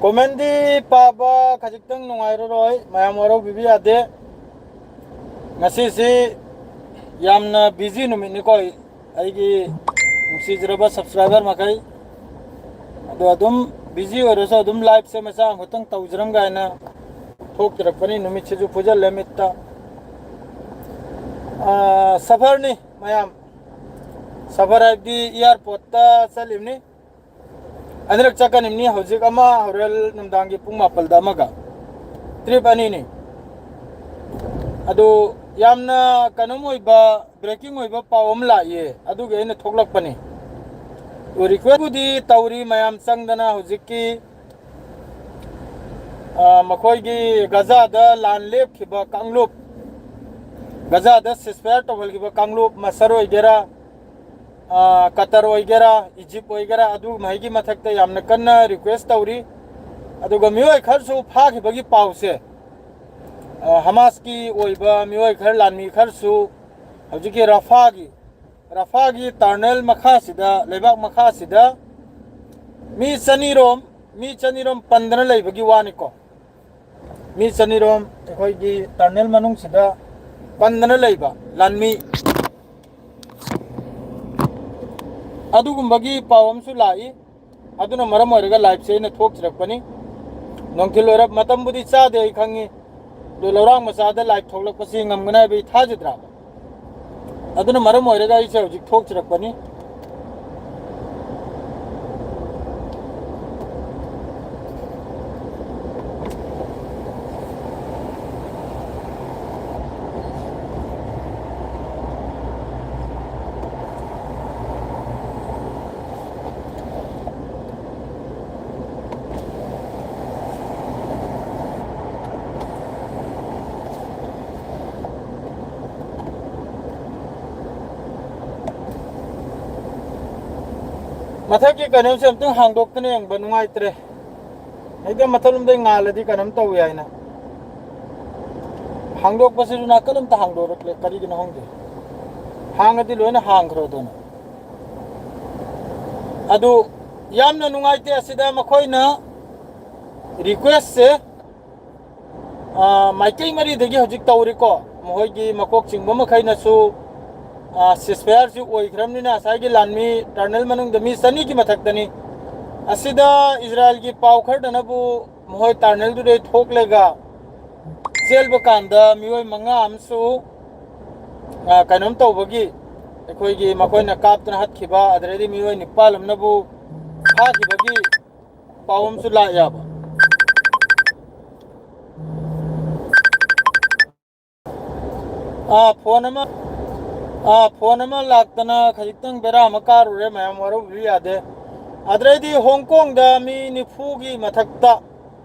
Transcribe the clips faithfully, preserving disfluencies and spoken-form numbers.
ꯀꯣꯃꯦꯟꯗꯤ ꯄꯥꯕ ꯈꯖꯤꯛꯇꯪ ꯅꯨꯡꯉꯥꯏꯔꯔꯣꯏ, ꯃꯌꯥꯝ ꯋꯥꯔꯧꯕꯤꯕ ꯌꯥꯗꯦ꯫ ꯉꯁꯤꯁꯤ ꯌꯥꯝꯅ ꯕꯤꯖꯤ ꯅꯨꯃꯤꯠꯅꯤꯀꯣ, ꯑꯩꯒꯤ ꯅꯨꯡꯁꯤꯖꯔꯕ ꯁꯕꯁꯀ꯭ꯔꯥꯏꯕꯔ ꯃꯈꯩ꯫ ꯑꯗꯣ ꯑꯗꯨꯝ ꯕꯤꯖꯤ ꯑꯣꯏꯔꯁꯨ ꯑꯗꯨꯝ ꯂꯥꯏꯞꯁꯦ ꯃꯆꯥ ꯑꯃꯈꯛꯇꯪ ꯇꯧꯖꯔꯝ ꯀꯥꯏꯅ ꯊꯣꯛꯆꯔꯛꯄꯅꯤ꯫ ꯅꯨꯃꯤꯠꯁꯤꯁꯨ ꯐꯨꯖꯜꯂꯦ ꯃꯤꯠꯇ꯫ ꯑꯥ, ꯁꯐꯔꯅꯤ ꯃꯌꯥꯝ, ꯁꯐꯔ ꯍꯥꯏꯕꯗꯤ ꯏꯌꯥꯔꯄꯣꯔꯠꯇ ꯆꯠꯂꯤꯕꯅꯤ꯫ ꯑꯅꯤꯔꯛ ꯆꯠꯀꯅꯤꯕꯅꯤ꯫ ꯍꯧꯖꯤꯛ ꯑꯃ, ꯍꯣꯔꯦꯟ ꯅꯨꯡꯗꯥꯡꯒꯤ ꯄꯨꯡ ꯃꯥꯄꯜꯗ ꯑꯃꯒ꯫ ꯇ꯭ꯔꯤꯞ ꯑꯅꯤꯅꯤ꯫ ꯑꯗꯨ ꯌꯥꯝꯅ ꯀꯩꯅꯣꯝ ꯑꯣꯏꯕ, ꯕ꯭ꯔꯦꯀꯤꯡ ꯑꯣꯏꯕ ꯄꯥꯎ ꯑꯃ ꯂꯥꯛꯏꯌꯦ, ꯑꯗꯨꯒꯤ ꯑꯩꯅ ꯊꯣꯛꯂꯛꯄꯅꯤ꯫ ꯔꯤꯀ꯭ꯋꯦꯁꯄꯨꯗꯤ ꯇꯧꯔꯤ ꯃꯌꯥꯝ ꯆꯪꯗꯅ ꯍꯧꯖꯤꯛꯀꯤ, ꯑ, ꯃꯈꯣꯏꯒꯤ ꯒꯖꯥꯗ ꯂꯥꯟ ꯂꯦꯞꯈꯤꯕ ꯀꯥꯡꯂꯨꯞ, ꯒꯖꯥꯗ ꯁꯤꯁꯐꯥꯌꯔ ꯇꯧꯍꯜꯈꯤꯕ ꯀꯥꯡꯂꯨꯞ, ꯃꯁꯔ ꯑꯣꯏꯒꯦꯔꯥ, ꯑ, ꯀꯇꯔ ꯑꯣꯏꯒꯦꯔꯥ, ꯏꯖꯤꯞ ꯑꯣꯏꯒꯦꯔꯥ, ꯑꯗꯨꯃꯍꯩꯒꯤ ꯃꯊꯛꯇ ꯌꯥꯝꯅ ꯀꯟꯅ ꯔꯤꯀ꯭ꯋꯦꯁ ꯇꯧꯔꯤ꯫ ꯑꯗꯨꯒ ꯃꯤꯑꯣꯏ ꯈꯔꯁꯨ ꯐꯥꯈꯤꯕꯒꯤ ꯄꯥꯎꯁꯦ, ꯑ, ꯍꯃꯥꯁꯀꯤ ꯑꯣꯏꯕ ꯃꯤꯑꯣꯏ ꯈꯔ, ꯂꯥꯟꯃꯤ ꯈꯔꯁꯨ ꯍꯧꯖꯤꯛꯀꯤ ꯔꯐꯥꯒꯤ, ꯔꯐꯥꯒꯤ ꯇꯔꯅꯦꯜ ꯃꯈꯥꯁꯤꯗ, ꯂꯩꯕꯥꯛ ꯃꯈꯥꯁꯤꯗ ꯃꯤ ꯆꯅꯤꯔꯣꯝ, ꯃꯤ ꯆꯅꯤꯔꯣꯝ ꯄꯟꯗꯅ ꯂꯩꯕꯒꯤ ꯋꯥꯅꯤꯀꯣ꯫ ꯃꯤ ꯆꯅꯤꯔꯣꯝ ꯑꯩꯈꯣꯏꯒꯤ ꯇꯔꯅꯦꯜ ꯃꯅꯨꯡꯁꯤꯗ ꯄꯟꯗꯅ ꯂꯩꯕ ꯂꯥꯟꯃꯤ, ꯑꯗꯨꯒꯨꯝꯕꯒꯤ ꯄꯥꯎ ꯑꯃꯁꯨ ꯂꯥꯛꯏ꯫ ꯑꯗꯨꯅ ꯃꯔꯝ ꯑꯣꯏꯔꯒ ꯂꯥꯏꯞꯁꯦ ꯑꯩꯅ ꯊꯣꯛꯆꯔꯛꯄꯅꯤ꯫ ꯅꯨꯡꯊꯤꯜ ꯑꯣꯏꯔꯞ ꯃꯇꯝꯕꯨꯗꯤ ꯆꯥꯗꯦ, ꯑꯩ ꯈꯪꯉꯤ, ꯑꯗꯨ ꯂꯧꯔꯥꯡ ꯃꯆꯥꯗ ꯂꯥꯏꯞ ꯊꯣꯛꯂꯛꯄꯁꯤ ꯉꯝꯒꯅꯤ ꯍꯥꯏꯕ ꯑꯩ ꯊꯥꯖꯗ꯭ꯔꯥ꯫ ꯑꯗꯨꯅ ꯃꯔꯝ ꯑꯣꯏꯔꯒ ꯑꯩꯁꯦ ꯍꯧꯖꯤꯛ ꯊꯣꯛꯆꯔꯛꯄꯅꯤ꯫ ꯃꯊꯛꯀꯤ ꯀꯩꯅꯣꯁꯦ ꯑꯝꯇꯪ ꯍꯥꯡꯗꯣꯛꯇꯅ ꯌꯦꯡꯕ ꯅꯨꯡꯉꯥꯏꯇ꯭ꯔꯦ꯫ ꯍꯦꯛꯇ ꯃꯊꯛꯂꯣꯝꯗꯩ ꯉꯥꯜꯂꯗꯤ ꯀꯩꯅꯣꯝ ꯇꯧꯏ ꯍꯥꯏꯅ꯫ ꯍꯥꯡꯗꯣꯛꯄꯁꯤꯁꯨ ꯅꯥꯀꯜ ꯑꯝꯇ ꯍꯥꯡꯗꯣꯔꯛꯂꯦ, ꯀꯔꯤꯒꯤꯅꯣ ꯈꯪꯗꯦ꯫ ꯍꯥꯡꯉꯗꯤ ꯂꯣꯏꯅ ꯍꯥꯡꯈ꯭ꯔꯣꯗꯅ꯫ ꯑꯗꯨ ꯌꯥꯝꯅ ꯅꯨꯡꯉꯥꯏꯇꯦ꯫ ꯑꯁꯤꯗ ꯃꯈꯣꯏꯅ ꯔꯤꯀ꯭ꯋꯦꯁꯁꯦ ꯃꯥꯏꯀꯩ ꯃꯔꯤꯗꯒꯤ ꯍꯧꯖꯤꯛ ꯇꯧꯔꯤꯀꯣ꯫ ꯃꯈꯣꯏꯒꯤ ꯃꯀꯣꯛ ꯆꯤꯡꯕ ꯃꯈꯩꯅꯁꯨ ꯁꯤꯁꯐꯥꯌꯔꯁꯤ ꯑꯣꯏꯈ꯭ꯔꯕꯅꯤꯅ, ꯉꯁꯥꯏꯒꯤ ꯂꯥꯟꯃꯤ ꯇꯔꯅꯦꯜ ꯃꯅꯨꯡꯗ ꯃꯤ ꯆꯅꯤꯒꯤ ꯃꯊꯛꯇꯅꯤ꯫ ꯑꯁꯤꯗ ꯏꯖꯔꯥꯏꯜꯒꯤ ꯄꯥꯎ ꯈꯔꯗꯅꯕꯨ ꯃꯈꯣꯏ ꯇꯔꯅꯦꯜꯗꯨꯗꯩ ꯊꯣꯛꯂꯒ ꯆꯦꯜꯕ ꯀꯥꯟꯗ ꯃꯤꯑꯣꯏ ꯃꯉꯥ ꯑꯃꯁꯨ ꯀꯩꯅꯣꯝ ꯇꯧꯕꯒꯤ, ꯑꯩꯈꯣꯏꯒꯤ ꯃꯈꯣꯏꯅ ꯀꯥꯞꯇꯅ ꯍꯥꯠꯈꯤꯕ, ꯑꯗꯨꯗꯩꯗꯤ ꯃꯤꯑꯣꯏ ꯅꯤꯄꯥꯜ ꯑꯃꯅꯕꯨ ꯐꯥꯈꯤꯕꯒꯤ ꯄꯥꯎ ꯑꯃꯁꯨ ꯂꯥꯛꯑꯦꯕ꯫ ꯑꯥ, ꯐꯣꯟ ꯑꯃ, ꯑꯥ, ꯐꯣꯟ ꯑꯃ ꯂꯥꯛꯇꯅ ꯈꯖꯤꯛꯇꯪ ꯕꯦꯔꯥ ꯑꯃ ꯀꯥꯔꯨꯔꯦ, ꯃꯌꯥꯝ ꯋꯥꯔꯧꯕꯤꯕ ꯌꯥꯗꯦ꯫ ꯑꯗꯨꯗꯩꯗꯤ ꯍꯣꯡ ꯀꯣꯡꯗ ꯃꯤ ꯅꯤꯐꯨꯒꯤ ꯃꯊꯛꯇ,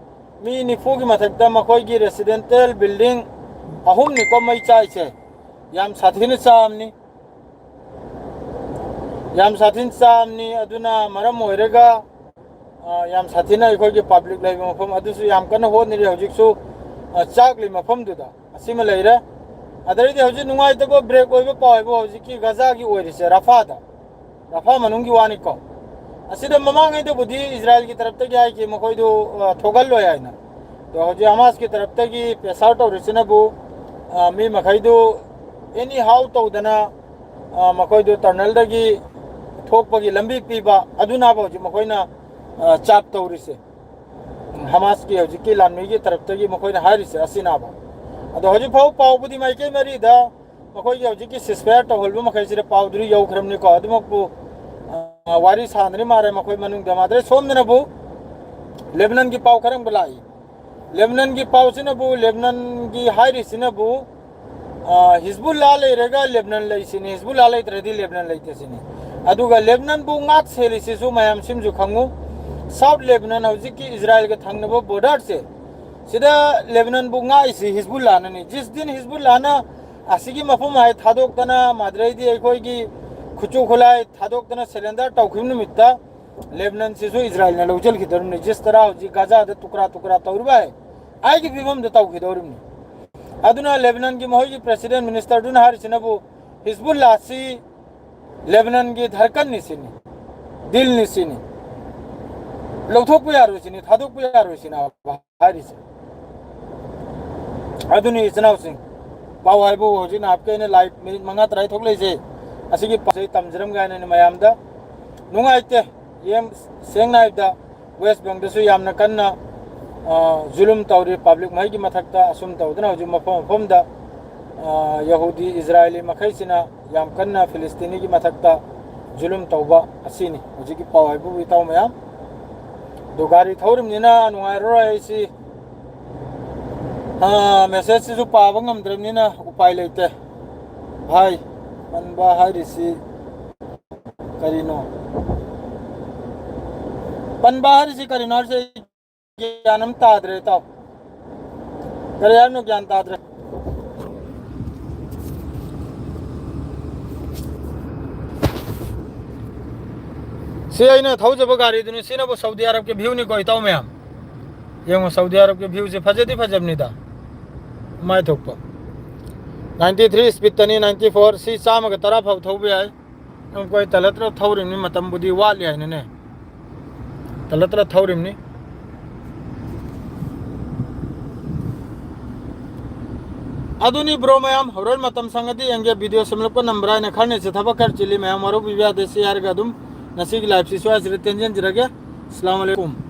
ꯃꯤ ꯅꯤꯐꯨꯒꯤ ꯃꯊꯛꯇ ꯃꯈꯣꯏꯒꯤ ꯔꯦꯁꯤꯗꯦꯟꯇꯦꯜ ꯕꯤꯜꯗꯤꯡ ꯑꯍꯨꯝꯅꯤꯀꯣ ꯃꯩ ꯆꯥꯛꯏꯁꯦ꯫ ꯌꯥꯝ ꯁꯥꯊꯤꯅ ꯆꯥꯛꯑꯝꯅꯤ꯫ ꯌꯥꯝ ꯁꯥꯊꯤꯅ ꯆꯥꯛꯑꯝꯅꯤ꯫ ꯑꯗꯨꯅ ꯃꯔꯝ ꯑꯣꯏꯔꯒ, ꯑ, ꯌꯥꯝ ꯁꯥꯊꯤꯅ ꯑꯩꯈꯣꯏꯒꯤ ꯄꯕ꯭ꯂꯤꯛ ꯂꯩꯕ ꯃꯐꯝ ꯑꯗꯨꯁꯨ ꯌꯥꯝ ꯀꯟꯅ ꯍꯣꯠꯅꯔꯤ ꯍꯧꯖꯤꯛꯁꯨ, ꯑ, ꯆꯥꯛꯂꯤ ꯃꯐꯝꯗꯨꯗ꯫ ꯑꯁꯤꯃ ꯂꯩꯔꯦ꯫ ꯑꯗꯩꯗꯤ ꯍꯧꯖꯤꯛ ꯅꯨꯡꯉꯥꯏꯇꯕ ꯕ꯭ꯔꯦꯛ ꯑꯣꯏꯕ ꯄꯥꯎ ꯍꯥꯏꯕꯨ ꯍꯧꯖꯤꯛꯀꯤ ꯒꯖꯥꯒꯤ ꯑꯣꯏꯔꯤꯁꯦ, ꯔꯐꯥꯗ, ꯔꯐꯥ ꯃꯅꯨꯡꯒꯤ ꯋꯥꯅꯤꯀꯣ꯫ ꯑꯁꯤꯗ ꯃꯃꯥꯡꯉꯩꯗꯕꯨꯗꯤ ꯏꯖꯔꯥꯏꯜꯒꯤ ꯇꯔꯞꯇꯒꯤ ꯍꯥꯏꯈꯤ, ꯃꯈꯣꯏꯗꯨ, ꯑ, ꯊꯣꯛꯍꯜꯂꯣꯏ ꯍꯥꯏꯅ꯫ ꯑꯗꯣ ꯍꯧꯖꯤꯛ ꯍꯃꯥꯁꯀꯤ ꯇꯔꯞꯇꯒꯤ ꯄ꯭ꯔꯦꯁꯔ ꯇꯧꯔꯤꯁꯤꯅꯕꯨ, ꯑ, ꯃꯤ ꯃꯈꯩꯗꯨ ꯑꯦꯅꯤ ꯍꯥꯎ ꯇꯧꯗꯅ, ꯑ, ꯃꯈꯣꯏꯗꯨ ꯇꯔꯅꯦꯜꯗꯒꯤ ꯊꯣꯛꯄꯒꯤ ꯂꯝꯕꯤ ꯄꯤꯕ, ꯑꯗꯨꯅꯕꯨ ꯍꯧꯖꯤꯛ ꯃꯈꯣꯏꯅ, ꯑ, ꯆꯥꯞ ꯇꯧꯔꯤꯁꯦ꯫ ꯍꯃꯥꯁꯀꯤ ꯍꯧꯖꯤꯛꯀꯤ ꯂꯥꯟꯃꯤꯒꯤ ꯇꯔꯞꯇꯒꯤ ꯃꯈꯣꯏꯅ ꯍꯥꯏꯔꯤꯁꯦ ꯑꯁꯤꯅꯕ꯫ ꯑꯗꯣ ꯍꯧꯖꯤꯛ ꯐꯥꯎ ꯄꯥꯎꯕꯨꯗꯤ ꯃꯥꯏꯀꯩ ꯃꯔꯤꯗ ꯃꯈꯣꯏꯒꯤ ꯍꯧꯖꯤꯛꯀꯤ ꯁꯤꯁꯐꯥꯌꯔ ꯇꯧꯍꯜꯕ ꯃꯈꯩꯁꯤꯗ ꯄꯥꯎꯗꯨꯗꯤ ꯌꯧꯈ꯭ꯔꯕꯅꯤꯀꯣ꯫ ꯑꯗꯨꯃꯛꯄꯨ, ꯑ, ꯋꯥꯔꯤ ꯁꯥꯟꯅꯔꯤ ꯃꯥꯜꯂꯦ ꯃꯈꯣꯏ ꯃꯅꯨꯡꯗ꯫ ꯃꯥꯗ꯭ꯔꯦ ꯁꯣꯝꯗꯅꯕꯨ ꯂꯦꯕꯅꯟꯒꯤ ꯄꯥꯎ ꯈꯔ ꯑꯃꯨꯛ ꯂꯥꯛꯏ꯫ ꯂꯦꯕꯅꯟꯒꯤ ꯄꯥꯎꯁꯤꯅꯕꯨ, ꯂꯦꯕꯅꯟꯒꯤ ꯍꯥꯏꯔꯤꯁꯤꯅꯕꯨ, ꯑ, ꯍꯤꯖꯕꯨꯜꯂꯥ ꯂꯩꯔꯒ ꯂꯦꯕꯅꯟ ꯂꯩꯁꯤꯅꯤ, ꯍꯤꯖꯕꯨꯜꯂꯥ ꯂꯩꯇ꯭ꯔꯗꯤ ꯂꯦꯕꯅꯟ ꯂꯩꯇꯦ ꯁꯤꯅꯤ꯫ ꯑꯗꯨꯒ ꯂꯦꯕꯅꯟꯕꯨ ꯉꯥꯛ ꯁꯦꯜꯂꯤꯁꯤꯁꯨ ꯃꯌꯥꯝ ꯁꯤꯝꯁꯨ ꯈꯪꯉꯨ, ꯁꯥꯎꯠ ꯂꯦꯕꯅꯟ ꯍꯧꯖꯤꯛꯀꯤ ꯏꯖꯔꯥꯏꯜꯒ ꯊꯪꯅꯕ ꯕꯣꯔꯗꯔꯁꯦ, ꯁꯤꯗ ꯂꯦꯕꯅꯟꯕꯨ ꯉꯥꯛꯏꯁꯤ ꯍꯤꯖꯕꯨꯜꯂꯥꯅꯅꯤ꯫ ꯖꯤꯁ ꯗꯤꯟ ꯍꯤꯖꯕꯨꯜꯂꯥꯅ ꯑꯁꯤꯒꯤ ꯃꯐꯝ ꯍꯥꯏ ꯊꯥꯗꯣꯛꯇꯅ, ꯃꯥꯗ꯭ꯔꯩꯗꯤ ꯑꯩꯈꯣꯏꯒꯤ ꯈꯨꯠꯁꯨ ꯈꯨꯠꯂꯥꯏ ꯊꯥꯗꯣꯛꯇꯅ ꯁꯔꯦꯟꯗꯔ ꯇꯧꯈꯤꯕ ꯅꯨꯃꯤꯠꯇ ꯂꯦꯕꯅꯟꯁꯤꯁꯨ ꯏꯖꯔꯥꯏꯜꯅ ꯂꯧꯁꯤꯟꯈꯤꯗꯧꯔꯤꯕꯅꯤ꯫ ꯖꯤꯁ ꯇꯔꯥ ꯍꯧꯖꯤꯛ ꯒꯥꯖꯥꯗ ꯇꯨꯀ꯭ꯔꯥ ꯇꯨꯀ꯭ꯔꯥ ꯇꯧꯔꯤꯕ ꯍꯥꯏ ꯑꯩꯒꯤ ꯐꯤꯕꯝꯗ ꯇꯧꯈꯤꯗꯧꯔꯤꯕꯅꯤ꯫ ꯑꯗꯨꯅ ꯂꯦꯕꯅꯟꯒꯤ ꯃꯈꯣꯏꯒꯤ ꯄ꯭ꯔꯦꯁꯤꯗꯦꯟ ꯃꯤꯅꯤꯁꯇꯔꯗꯨꯅ ꯍꯥꯏꯔꯤꯁꯤꯅꯕꯨ ꯍꯤꯖꯕꯨꯜꯂꯥꯁꯤ ꯂꯦꯕꯅꯟꯒꯤ ꯙꯔꯀꯟꯅꯤ ꯁꯤꯅꯤ, ꯗꯤꯜꯅꯤ ꯁꯤꯅꯤ꯫ ꯂꯧꯊꯣꯛꯄ ꯌꯥꯔꯣꯏ ꯁꯤꯅꯤ, ꯊꯥꯗꯣꯛꯄ ꯌꯥꯔꯣꯏ ꯁꯤꯅꯤ ꯍꯥꯏꯔꯤꯁꯦ꯫ ꯑꯗꯨꯅꯤ ꯏꯆꯤꯟ ꯏꯅꯥꯎꯁꯤꯡ, ꯄꯥꯎ ꯍꯥꯏꯕꯨ ꯍꯧꯖꯤꯛ ꯅꯍꯥꯛꯀꯤ ꯑꯩꯅ live minute ꯃꯉꯥ ꯇꯔꯥ ꯊꯣꯛꯂꯛꯏꯁꯦ, ꯑꯁꯤꯒꯤ ꯄꯥꯎꯁꯦ ꯇꯝꯖꯔꯝꯒꯦ ꯍꯥꯏꯅꯅꯤ ꯃꯌꯥꯝꯗ꯫ ꯅꯨꯡꯉꯥꯏꯇꯦ, ꯌꯦꯡ-, ꯁꯦꯡꯅ ꯍꯥꯏꯕꯗ West Bank ꯗꯁꯨ ꯌꯥꯝꯅ ꯀꯟꯅ, ꯑ, ꯖꯨꯂꯨꯝ ꯇꯧꯔꯤ, public ꯃꯍꯩꯒꯤ ꯃꯊꯛꯇ ꯑꯁꯨꯝ ꯇꯧꯗꯨꯅ ꯍꯧꯖꯤꯛ ꯃꯐꯝ ꯃꯐꯝꯗ, ꯑ, ꯌꯍꯨꯗꯤ ꯏꯖꯔꯥꯏꯂꯤ ꯃꯈꯩꯁꯤꯅ ꯌꯥꯝ ꯀꯟꯅ ꯐꯤꯂꯤꯁꯇꯤꯅꯤꯒꯤ ꯃꯊꯛꯇ ꯖꯨꯂꯨꯝ ꯇꯧꯕ ꯑꯁꯤꯅꯤ ꯍꯧꯖꯤꯛꯀꯤ ꯄꯥꯎ ꯍꯥꯏꯕꯕꯨ, ꯏꯇꯥꯎ ꯃꯌꯥꯝ꯫ ꯑꯗꯨ ꯒꯥꯔꯤ ꯊꯧꯔꯤꯕꯅꯤꯅ ꯅꯨꯡꯉꯥꯏꯔꯔꯣꯏ ꯑꯩꯁꯤ꯫ ꯑꯥ, message ꯁꯤꯁꯨ ꯄꯥꯕ ꯉꯝꯗ꯭ꯔꯕꯅꯤꯅ ꯎꯄꯥꯏ ꯂꯩꯇꯦ꯫ ꯚꯥꯏ, ꯄꯟꯕ ꯍꯥꯏꯔꯤꯁꯤ ꯀꯔꯤꯅꯣ? ꯄꯟꯕ ꯍꯥꯏꯔꯤꯁꯤ ꯀꯔꯤꯅꯣ ꯍꯥꯏꯔꯤꯁꯦ ꯑꯩ ꯒ꯭ꯌꯥꯟ ꯑꯃ ꯇꯥꯗ꯭ꯔꯦ, ꯏꯇꯥꯎ꯫ ꯀꯔꯤ ꯍꯥꯏꯕꯅꯣ ꯒ꯭ꯌꯥꯟ ꯇꯥꯗ꯭ꯔꯦ꯫ ꯁꯤ ꯑꯩꯅ ꯊꯧꯖꯕ ꯒꯥꯔꯤꯗꯨꯅꯤ꯫ ꯁꯤꯅꯕꯨ ꯁꯥꯎꯗꯤ ꯑꯔꯕꯀꯤ view ꯅꯤꯀꯣ, ꯏꯇꯥꯎ ꯃꯌꯥꯝ꯫ ꯌꯦꯡꯉꯣ, ꯁꯥꯎꯗꯤ ꯑꯔꯕꯀꯤ view ꯁꯦ ꯐꯖꯗꯤ ꯐꯖꯕꯅꯤꯗ꯫ ꯃꯥꯏ ꯊꯣꯛꯄ꯫ Ninety three speed ꯇꯅꯤ, ninety four꯫ ꯁꯤ ꯆꯥꯝꯃꯒ ꯇꯔꯥ ꯐꯥꯎ ꯊꯧꯕ ꯌꯥꯏ꯫ ꯑꯩꯈꯣꯏ ꯇꯂꯠ ꯇꯂꯠ ꯊꯧꯔꯤꯕꯅꯤ, ꯃꯇꯝꯕꯨꯗꯤ ꯋꯥꯠꯂꯤ ꯍꯥꯏꯅꯅꯦ꯫ ꯇꯂꯠ ꯇꯂꯠ ꯊꯧꯔꯤꯕꯅꯤ꯫ ꯑꯗꯨꯅꯤ bro ꯃꯌꯥꯝ, ꯍꯣꯔꯦꯟ ꯃꯇꯝ ꯁꯪꯉꯗꯤ ꯌꯦꯡꯒꯦ꯫ Video ꯁꯦꯝꯂꯛꯄ ꯅꯝꯕ꯭ꯔꯥ ꯍꯥꯏꯅ ꯈꯔꯅꯤꯁꯦ ꯊꯕꯛ ꯈꯔ ꯆꯤꯜꯂꯤ ꯃꯌꯥꯝ, ꯋꯥꯔꯧꯕꯤꯕ ꯌꯥꯗꯦ꯫ ꯁꯤ ꯍꯥꯏꯔꯒ ꯑꯗꯨꯝ ꯉꯁꯤꯒꯤ live ꯁꯤ ꯁ꯭ꯋꯥꯏꯁꯤꯗ ꯇꯦꯟꯖꯟꯖꯔꯒꯦ꯫ ꯑꯁꯂꯥꯃꯨ ꯑꯂꯩꯀꯨꯝ꯫